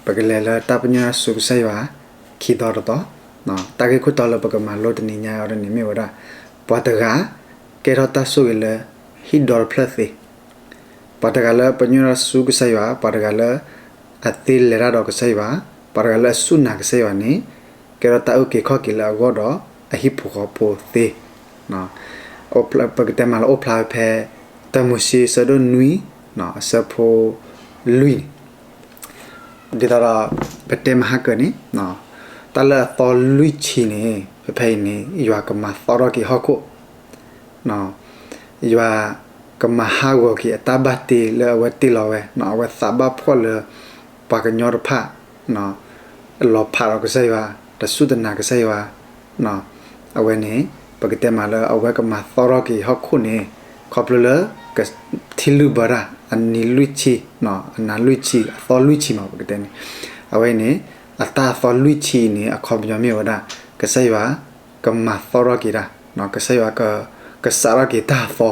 ပကလဲၤလၢတၢ်ပညိၣ်တၢ်ဆူကစၢ်ယွၤ ခံသီတသီ, တၢ်ဂ့ၢ်ခိၣ်တီလၢပကမၤလိတနံၤညါအံၤန့ၣ်မ့ၢ်ဝဲဒၣ် ပှၤတဂၤ ကဲထီၣ်တၢ်ဆိၣ်ဂ့ၤလၢ ဟံၣ်ဒီတဖျၢၣ်သ့, ပှၤတဂၤလၢပညိၣ်တၢ်ဆူကစၢ်ယွၤ, ပှၤတဂၤလၢ အသ့လဲၤတၢ်ဒီးကစၢ်ယွၤ, ပှၤတဂၤလၢအစူၢ်နာ်ကစၢ်ယွၤန့ၣ် ကဲထီၣ်တၢ်အုၣ်က့ၤခီၣ်က့ၤလၢအဂီၢ်ဒီး အဟံၣ်ဖိဃီဖိသ့ ပကတဲမးလၢအိၣ်ဖျါဖဲ တၢမိၤၡ့ဆၢဒိၣ်နွံ အဆၢဖိလွံၢ်န့ၣ်, ဒ်သိးဒီး ပတဲမဟါကၢန့ၣ် တၢ်လၢအသီလွံၢ်ဆံန့ၣ် ဖဲဖဲအံၤန့ၣ် ယွၤကမၤသီထီၣ်က့ၤဟီၣ်ခိၣ်, ယွၤကမၤဟးဂီၤက့ၤအတၢ်ဘၣ်တ့လၢအဝဲတ့လီၤဝဲ, အဝဲသးဘၣ်ဖှီၣ်လၢ ပှၤကညီတဖၣ် လီၤဖးဒီးကစၢ်ယွၤ, တစူၢ်တနာ်ကစၢ်ယွၤ, အဝဲန့ၣ် ပကတဲမးလၢအဝဲကမၤသီထီၣ်က့ၤဟီၣ်ခိၣ်န့ၣ် ခီဖျိလၢ ထံလုၢ်ဘၢတၢ် အနံၤလွံၢ်ဆံ, အနၤလွံၢ်ဆံ အသီလွံၢ်ဆံမး ပကတဲန့ၣ်, အဝဲန့ၣ် အတၢ်အသီလွံၢ်ဆံအံၤန့ၣ် အခီပညီမ့ၢ်ဝဲဒၣ် ကစၢ်ယွၤ ကမၤသီထီၣ်က့ၤတၢ်, ကစၢ်ယွၤ ကစးထီၣ်က့ၤတၢ်အသီ,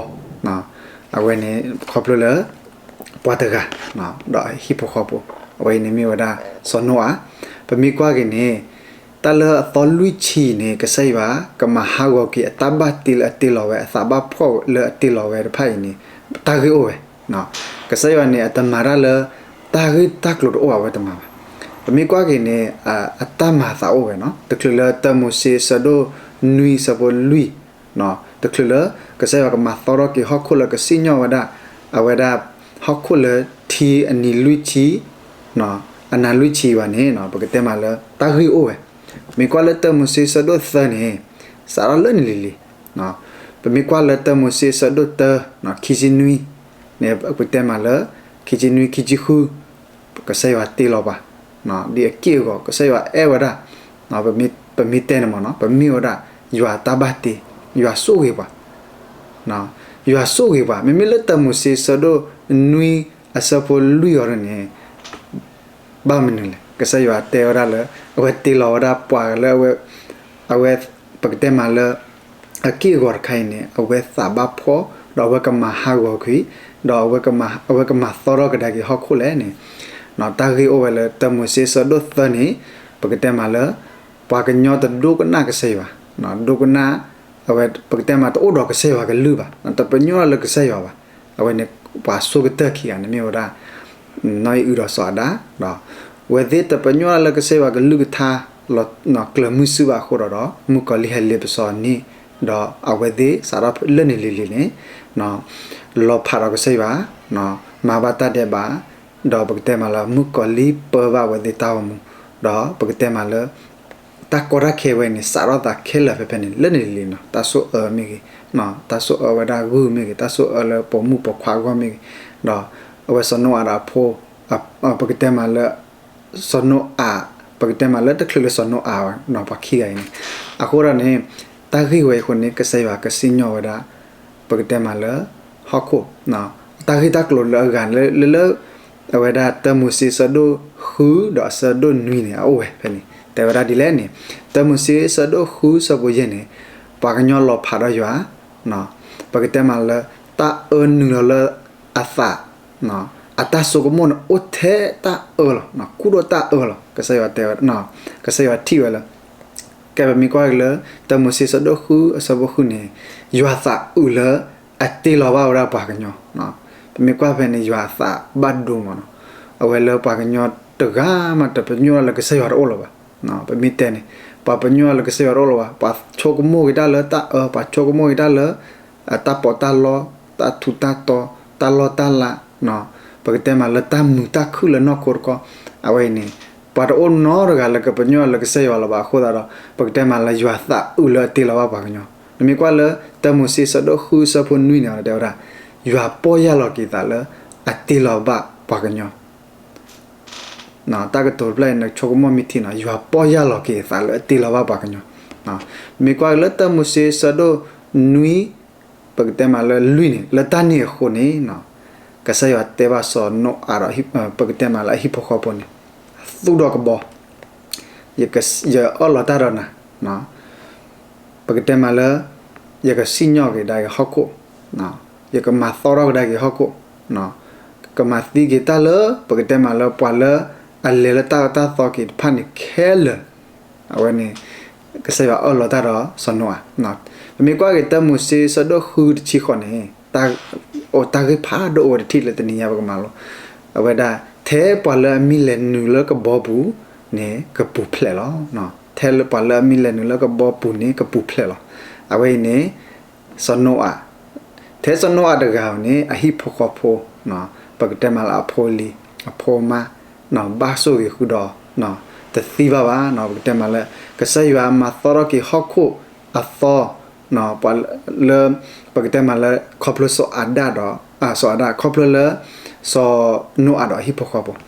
အဝဲန့ၣ် ခီဖျိလၢ ပှၤတဂၤ ဒီးအဟံၣ်ဖိဃီဖိ, အဝဲအံၤန့ၣ်မ့ၢ်ဝဲဒၣ် စီၤနိအၤ, ပမ့ၢ်ကွၢ်က့ၤန့ၣ် တၢ်လၢအသီလွံၢ်ဆံအံၤန့ၣ် ကစၢ်ယွၤ ကမၤဟးဂီၤက့ၤအတၢ်ဘၣ်တ့လၢအတ့လီၤဝဲ အသးဘၣ်ဖှီၣ်လၢအတ့လီၤဝဲတဖၣ်အံၤန့ၣ် တၢ်ဂ့ၢ်အိၣ်ဝဲ, ကစၢ်ယွၤန့ၣ် အတမၤတၢ်လၢ တၢ်ဂ့ၢ်တၢ်ကျိၤတအိၣ်ဘၣ်ဝဲတမၤဘၣ်, ပမ့ၢ်ကွၢ်က့ၤန့ၣ် အတၢ်မၤအသးအိၣ်ဝဲနီၤ, တချုးလၢတၢမိၤၡ့ဆၢဒိၣ်နွံဆၢဖိလွံၢ်, တချုးလၢ ကစၢ်ယွၤကမၤသီထီၣ်က့ၤဟီၣ်ခိၣ်လၢကစံၣ်ညီၣ်ဝဲဒၣ် အဝဲဒၣ် ဟီၣ်ခိၣ်လၢထံအနံၤလွံၢ်ဆံ အနၤလွံၢ်ဆံဘၣ်န့ၣ် ပကတဲမးလၢတၢ်ဂ့ၢ်အိၣ်ဝဲ, မ့ၢ်ကွၢ်လၢတၢမိၤၡ့ဆၢဒိၣ်သၢန့ၣ် စးထီၣ်လၢန့ၣ်လံၤလံၤ, ပမ့ၢ်ကွၢ်လၢတၢမိၤၡ့ဆၢဒိၣ်တၢ ခံဆံနွံန့ၣ် ပတဲမးလၢ ခံဆံနွံ ခံဆံဃု ကစၢ်ယွၤတ့လီၤပှၤ ဒ်အက့ၢ်အဂီၤ ကစၢ်ယွၤအဲၣ်ဝဲဒၣ်, ပမ့ၢ်တဲန့ၣ်မ့ၢ်နီၤ ပမ့ၢ်ဝဲဒၣ် ယွၤတၢ်ဘၣ်တ့, ယွၤဆိၣ်ဂ့ၤပှၤ ယွၤဆိၣ်ဂ့ၤပှၤ မ့မ့ၢ်လၢတၢမိၤၡ့ဆၢဒိၣ်နွံအဆၢဖိလွံၢ်အံၤန့ၣ် ဘၣ်မနုၤလဲၣ် ကစၢ်ယွၤတဲဝဲဒၣ်လၢ အဝဲတ့လီၤဝဲဒၣ်ပှၤလၢ အဝဲ ပကတဲမးလၢ အက့ၢ်အဂီၤတခါအံၤန့ၣ် အဝဲသးဘၣ်ဖှီၣ် ဒီးအဝဲကမၤဟးဂီၤကွံာ် ဒီးအဝဲကမၤသီထီၣ်ကဒါက့ၤဟီၣ်ခိၣ်လဲၣ်န့ၣ် တၢ်ဂ့ၢ်အိၣ်ဝဲလၢတၢမိၤၡ့ဆၢဒိၣ်သၢန့ၣ် ပကတဲမးလၢ ပှၤကညီတဒိကနၣ်ကစၢ်ယွၤ, ဒိကနၣ် အဝဲပကတဲမးတအိၣ်ဒီးကစၢ်ယွၤကလုၢ်ဘၣ်, တပညိၣ်လၢကစၢ်ယွၤဘၣ်, အဝဲန့ၣ် ပှၤဆိကတၢၢ်ခံဂၤန့ၣ်မ့ၢ်ဝဲဒၣ် နီၢ်အံၣ်အုဒီးစီၤအၤဒၣ်, အဝဲသ့ၣ်တပညိၣ်လၢကစၢ်ယွၤကလုၢ်ကထါ ကျၢၤမုၢ်စုဘၣ်အဃိဒီး မုၣ်ကီၤလံၢ်ဟဲလ့ပစီအနံၤ, ဒီးအဝဲသ့ၣ်စးထီၣ်လၢန့ၣ်လံၤလံၤန့ၣ် လီၤဖးဒီးကစၢ်ယွၤ, မၤဘၣ်တၢ်ဒဲးဘး, ဒီးပကတဲမးလၢမုၣ်ကီၤလံၢ်ပၢဘၣ်အဝဲသ့ၣ်တၢ်ဂီၤမူ, ဒီးပကတဲမးလၢ တၢ်ကီတၢ်ခဲဝဲန့ၣ် စးထီၣ်သးခဲလၢာ်ဖဲဖဲန့ၣ် လၢန့ၣ်လံၤလံၤနီၤ, တၢ်ဆိၣ်အၢမ့ၢ်ဂ့ၤ, တၢ်ဆိၣ်အၢဝဲဒၣ်ဂုၢ်မ့ၢ်ဂ့ၤ, တၢ်ဆိၣ်အၢလၢပိာ်မုၣ်ပိာ်ခွါအဂီၢ်မ့ၢ်ဂ့ၤ, ဒီးအဝဲစီၤနိအၤဒီးအဖိ, ပကတဲမးလၢ စီၤနိအၤ, ပကတဲမးလၢတချုးလၢစီၤနိအၤနီၤ ပှၤခံဂၤအံၤန့ၣ်, အဃိဒီးန့ၣ် တၢ်ဂ့ၢ်ဝဲအံၤအဃိန့ၣ် ကစၢ်ယွၤကစံၣ်ညီၣ်ဝဲဒၣ် ပကတဲမးလၢ ဟီၣ်ခိၣ်, တၢ်ဂ့ၢ်တၢ်ကျိၤလၢအဂၤလၢ လၢ အဝဲဒၣ်တၢမိၤၡ့ဆၢဒိၣ်ဃုဒီးအဆၢဒိၣ်နွံန့ၣ် အအိၣ်ဝဲဖဲန့ၣ် တဲဝဲဒၣ်ဒ်လဲၣ်န့ၣ်, တၢမိၤၡ့ဆၢဒိၣ်ဃုဆၢဖိယဲၢ်န့ၣ် ပှၤကညီလီၤဖးဒီးယွၤ, ပကတဲမးလၢ တၢ်အၢနုာ်လီၤလၢအသး, အတၢ်ဆိကမိၣ်န့ၣ် အိၣ်ထဲတၢ်အၢလီၤ, ကူၣ်ဒိၣ်တၢ်အၢလီၤ, ကစၢ်ယွၤတဲဝဲ, ကစၢ်ယွၤထံၣ်ဝဲလၢ ကဲပမ့ၢ်ကွၢ်လၢ တၢမိၤၡ့ဆၢဒိၣ်ဃုအဆၢဖိဃုန့ၣ်, ယွၤသးအုးလၢအတ့လီၤဘၣ်ဝဲဒၣ်ပှၤကညီ, ပမ့ၢ်ကွၢ်ဖဲန့ၣ် ယွၤအသးဘၣ်ဒိမးနီၤ, အဝဲလၢပှၤကညီတဂၤမးတပညိၣ်လၢကစၢ်ယွၤတအိၣ်လၢၤဘၣ်, ပမ့ၢ်တဲန့ၣ်, ပှၤပညိၣ်လၢကစၢ်ယွၤတအိၣ်လၢၤဘၣ်, ပှၤဆိကမိၣ်က့ၤတၢ်လၢတၢ်အၢ, ပှၤဆိကမိၣ်က့ၤတၢ်လၢ တၢ်ပီးတၢ်လီ, တၢ်ထူးတၢ်တီၤ, တၢ်လီၢ်တၢ်လၤ, ပကတဲမးလၢတၢ်မုာ်တၢ်ခုၣ်လၢနီၢ်ခိတခီ, အဝဲအံၤန့ၣ် ပှၤတအိၣ်နီတဂၤလၢကပညိၣ်လၢကစၢ်ယွၤလၢၤဘၣ်အဃိသတးဒီး ပကတဲမးလၢယွၤသးအုးလၢအတ့လီၤဘၣ်ပှၤကညီ, နမ့ၢ်ကွၢ်လၢ တၢမိၤၡ့ဆၢဒိၣ်ဃုဆၢဖိနွံန့ၣ် တဲဝဲဒၣ်, ယွၤပီၢ်ယၢ်လီၤက့ၤသးလၢအတ့လီၤဘၣ်ပှၤကညီ တၢ်ကတိၤတဖျၢၣ်အံၤ နဆိကမိၣ်မ့ၢ်ထံနီၤ, ယွၤပီၢ်ယၢ်လီၤက့ၤအသးလၢအတ့လီၤဘၣ်ပှၤကညီ, မ့ၢ်ကွၢ်လၢတၢမိၤၡ့ဆၢဒိၣ်နွံ, ပကတဲမးလၢလွံၢ်န့ၣ် လၢတၢ်န့ၣ်အဃိန့ၣ်, ကစၢ်ယွၤတဲဘၣ်စီၤနိအၤဒီး ပကတဲမးလၢအဟံၣ်ဖိဃီဖိန့ၣ်, သူၣ်ဒီးကဘီ ယအၢၣ်လီၤတၢ်ဒီးနၤ, ပကတဲမးလၢ ယကစံၣ်ညီၣ်က့ၤဒၣ်က့ၤဟီၣ်ခိၣ်, ယကမၤသီထီၣ်ကဒါက့ၤဟီၣ်ခိၣ်, ကမၤသံက့ၤတၢ်လၢ ပကတဲမးလၢပှၤလၢ အလဲၤလၢတၢ်အၢတၢ်သီက့ၤတဖၣ်န့ၣ်ခဲလၢာ်, အဝဲန့ၣ် ကစၢ်ယွၤအၢၣ်လီၤတၢ်ဒီးစီၤနိအၤ, ပမ့ၢ်ကွၢ်က့ၤတၢမိၤၡ့ဆၢဒိၣ်ဃုတဆံဃိးန့ၣ်, အိၣ်တၢ်ဂ့ၢ်ဖးဒိၣ်အိၣ်ဝဲတထံၣ်လၢတနံၤညါပကမၤလိ, အဝဲဒၣ် ထဲပှၤလၢအမံၤလဲၤနုာ်လၢကဘီပူၤန့ၣ် ကပူၤဖျဲးလီၤ. ထဲပှၤလၢအမံၤလဲၤနုာ်လၢကဘီပူၤန့ၣ် ကပူၤဖျဲးလီၤ. အဝဲအံၤန့ၣ် စီၤနိအၤ, ထဲစီၤနိအၤတဂၤဧိၤန့ၣ် အဟံၣ်ဖိဃီဖိ, ပကတဲမးလၢအဖိအလံၤ အဖိအမါ, ဘၣ်ဆိၣ်ဂ့ၤဃုာ်ဒီး တသံဘၣ်ဘၣ်, ပကတဲမးလၢ ကစၢ်ယွၤမၤသီထီၣ်က့ၤဟီၣ်ခိၣ်အသီ, ပှၤလၢ ပကတဲမးလၢ ခီဖျိစီၤအၤဒၣ်ဒီး စီၤအၤဒၣ် ခီဖျိလၢ စီၤနိအၤဒီးအဟံၣ်ဖိဃီဖိ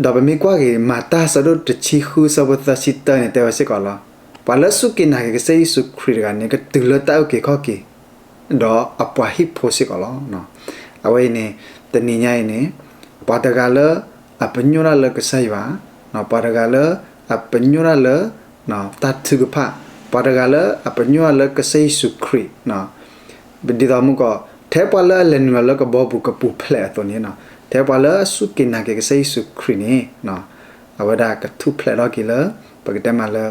ဒီးပမ့ၢ်ကွၢ်က့ၤ မၤတၢ်ဆၢဒိၣ်တဆံဃုဆၢဖိသၢဆံတၢန့ၣ် တဲဝဲစ့ၢ်ကီးလီၤ. ပှၤလၢအစူၢ်က့ၤနာ်က့ၤကစၢ်ယ့ၣ်ၡူးခရံာ်တဂၤန့ၣ် ကတုၤလၢတၢ်အုၣ်က့ၤခီၣ်က့ၤ ဒီးအပှၤဟံၣ်ဖိစ့ၢ်ကီးလီၤ. အဝဲအံၤန့ၣ် တနံၤညါအံၤန့ၣ် ပှၤတဂၤလၢ အပညိၣ်တၢ်လၢကစၢ်ယွၤ, ပှၤတဂၤလၢ အပညိၣ်တၢ်လၢ တၢ်ထုကဖၣ်, ပှၤတဂၤလၢအပညိၣ်တၢ်လၢကစၢ်ယ့ၣ်ၡူးခရံာ် ဒ်သိးမုၢ်ကီး ထဲပှၤလၢအလဲၤနုာ်လီၤလၢကဘီပူၤကပူၤဖျဲးအသိးန့ၣ်, ထဲပှၤလၢအစူၢ်က့ၤနာ်က့ၤကစၢ်ယ့ၣ်ၡူးခရံာ်န့ၣ် အဝဲဒၣ်ကထူၣ်ဖျဲးထီၣ်က့ၤလၢ ပကတဲမးလၢ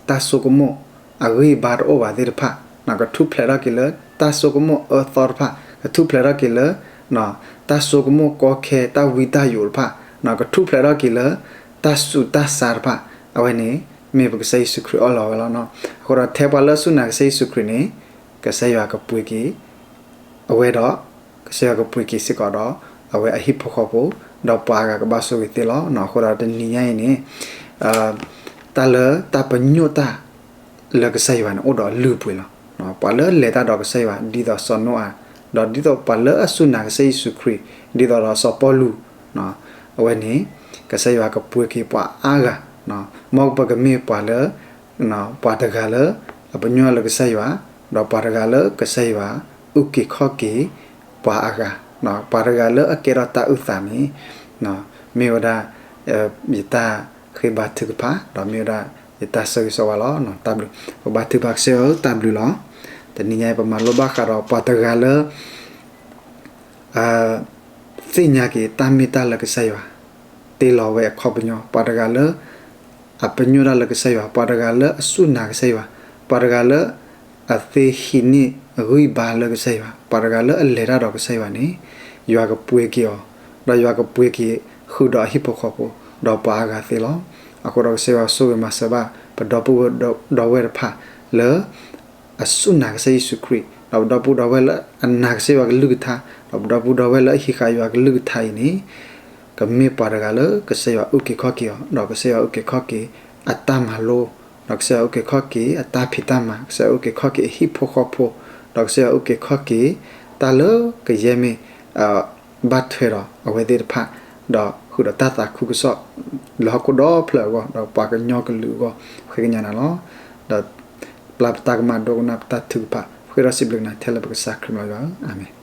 တၢ်ဆိကမိၣ်အဂံၢ်အဘါတအိၣ်ဘၣ်သ့ၣ်တဖၣ်, ကထူၣ်ဖျဲးထီၣ်က့ၤလၢ တၢ်ဆိကမိၣ်အၢသီတဖၣ်, ကထူၣ်ဖျဲးထီၣ်က့ၤလၢ တၢ်ဆိကမိၣ်ကီခဲတၢ်ဝံတၢ်ယိးတဖၣ်, ကထူၣ်ဖျဲးထီၣ်က့ၤလၢ တၢ်ဆူးတၢ်ဆါတဖၣ်, အဝဲန့ၣ် မ့ၢ်ပကစၢ်ယ့ၣ်ၡူးခရံာ်အၢၣ်လီၤဝဲလီၤ. အဃိဒီးထဲပှၤလၢအစူၢ်နာ်ကစၢ်ယ့ၣ်ၡူးခရံာ်န့ၣ် ကစၢ်ယွၤကပှ့ၤက့ၤ အဝဲဒီး ကစၢ်ယွၤကပှ့ၤက့ၤစ့ၢ်ကီးဒီး အဝဲအဟံၣ်ဖိဃီဖိ ဒီးပှၤအဂၤကဘၣ်ဆိၣ်ဂ့ၤသ့လီၤ. အဃိဒီးတနံၤညါအံၤန့ၣ် တၢ်လၢတၢ်ပညိၣ်တၢ်လၢကစၢ်ယွၤန့ၣ် အိၣ်ဒီးအလုၢ်အပှ့ၤလီၤ. ပှၤလၢအလဲၤတၢ်ဒီးကစၢ်ယွၤ ဒ်သိးစီၤနိအၤ, ဒီးဒ်သိးပှၤလၢအစူၢ်နာ်ကစၢ်ယ့ၣ်ၡူးခရံာ် ဒ်သိးဒီးစီၤပီလူး အဝဲန့ၣ် ကစၢ်ယွၤကပှ့ၤက့ၤပှၤအါဂၤ, မ်ပကမ့ၢ်ပှၤလၢ ပှၤတဂၤလၢ အပညိၣ်လၢကစၢ်ယွၤ, ဒီးပှၤတဂၤလၢကစၢ်ယွၤအုၣ်က့ၤခီၣ်က့ၤပှၤအဂၤ, ပှၤတဂၤလၢအကဲထီၣ်တၢ်အုၣ်သးန့ၣ် မ့ၢ်ဝဲဒၣ် ယတၢ်ဃ့ဘါထုကဖၣ် ဒီးမ့ၢ်ဝဲဒၣ်ယတၢ်ဆၢဂ့ၤဆၢဝါလီၤ. တၢ်ဘျုး, ပဘါထုကဖၣ်ကစၢ်ယွၤဧၢ တၢ်ဘျုးလီၤ. တနံၤညါအံၤ ပမၤလိဘၣ်ဃးဒီးပှၤတဂၤလၢ သ့ၣ်ညါက့ၤတၢ်မ့ၢ်တၢ်လၢကစၢ်ယွၤ, တ့လီၤဝဲအခီပညီ, ပှၤတဂၤလၢ အပညိၣ်တၢ်လၢကစၢ်ယွၤ, ပှၤတဂၤလၢအစူၢ်နာ်ကစၢ်ယွၤ, ပှၤတဂၤလၢ အသ့ဟံးန့ၢ်အဂံၢ်ဘါလၢကစၢ်ယွၤ, ပှၤတဂၤလၢအလဲၤတၢ်ဒီးကစၢ်ယွၤန့ၣ် ယွၤကပှ့ၤက့ၤအီၤ, ဒီးယွၤကပှ့ၤက့ၤဃုာ်ဒီးအဟံၣ်ဖိဃီဖိ, ဒီးပှၤအါဂၤသ့လီၤ. အဃိဒီးကစၢ်ယွၤဆိၣ်ဂ့ၤမၤစၢၤဘၣ် ပဒီပုၢ်ဒီဝဲၢ်တဖၣ်လၢ အစူၢ်နာ်ကစၢ်ယ့ၣ်ၡူးခရံာ်, ဒီးပဒီပုၢ်ဒီဝဲၢ်လၢအနာ်ကစၢ်ယွၤကလုၢ်ကထါ, ဒီးပဒီပုၢ်ဒီဝဲၢ်လၢအဟံးဃာ်ယွၤကလုၢ်ကထါအံၤန့ၣ် ကမ့ၢ်ပှၤတဂၤလၢကစၢ်ယွၤအုၣ်က့ၤခီၣ်က့ၤအီၤ, ဒီးကစၢ်ယွၤအုၣ်က့ၤခီၣ်က့ၤအတၢ်မၤလိ, ဒီးကစၢ်ယွၤအုၣ်က့ၤခီၣ်က့ၤအတၢ်ဖံးတၢ်မၤ, ကစၢ်ယွၤအုၣ်က့ၤခီၣ်က့ၤအဟံၣ်ဖိဃီဖိ, ဒီးကစၢ်ယွၤအုၣ်က့ၤခီၣ်က့ၤ တၢ်လၢကယဲၢ်မ့ၢ် ဘၣ်ထွဲဒီးအဝဲသ့ၣ်တဖၣ်, ဒီးဃုာ်ဒီးတၢ်သးခုကစီၣ် လၢဟီၣ်ခိၣ်ဒီဖျၢၣ်အဂီၢ် ဒီးပှၤကညီကလုာ်အဂီၢ် ဃ့ကညးနၤလီၤ. ဒီးပျၢ်ပတၢ်ကမၣ်ဒိကနၣ်ပတၢ်ထုကဖၣ် ဃ့ဒီးစံးဘျုးကနၤထဲလၢပကစၢ်ခရံာ်မံၤယွၤဧၢ, အၤမ့ၣ်.